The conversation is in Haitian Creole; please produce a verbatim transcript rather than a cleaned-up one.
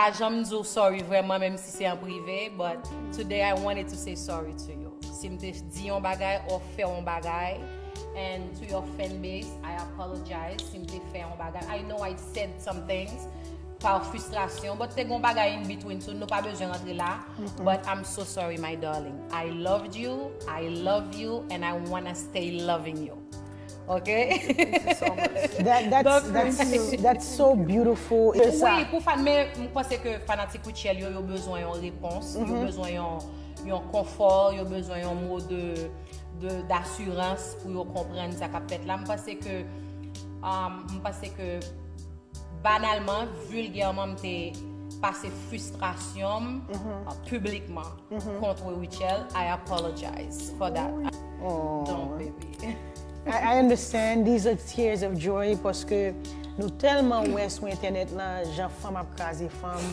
Pa janm di w sorry vrèman, menm si se an prive, but today I wanted to say sorry to you. Si m te di yon bagay or fè yon bagay, and to your fan base, I apologize. Si m te fè yon bagay, I know I said some things pa fristrasyon, but te gon bagay in between, so nou pa bezwen rantre la. But I'm so sorry, my darling. I loved you, I love you, and I wanna stay loving you. Ok? That, that's, Donc, that's, that's so beautiful. C'est ça. Wi, pou fan, men m panse ke fanatik Rutshelle yo, yo bezwen yon repons, yo bezwen yon, yon konfò, yo bezwen yon mo de, de, d'assurance pou yo konprann sa k ap fèt la. M panse ke, um, m panse ke banalman, vulgèman, m te pase fristrasyon m uh, piblikman kont Rutshelle. I apologize for that. Don't, baby. I, I understand, these are tears of joy paske nou tèlman wè sou entènèt lan jan fanm ap kraze fanm.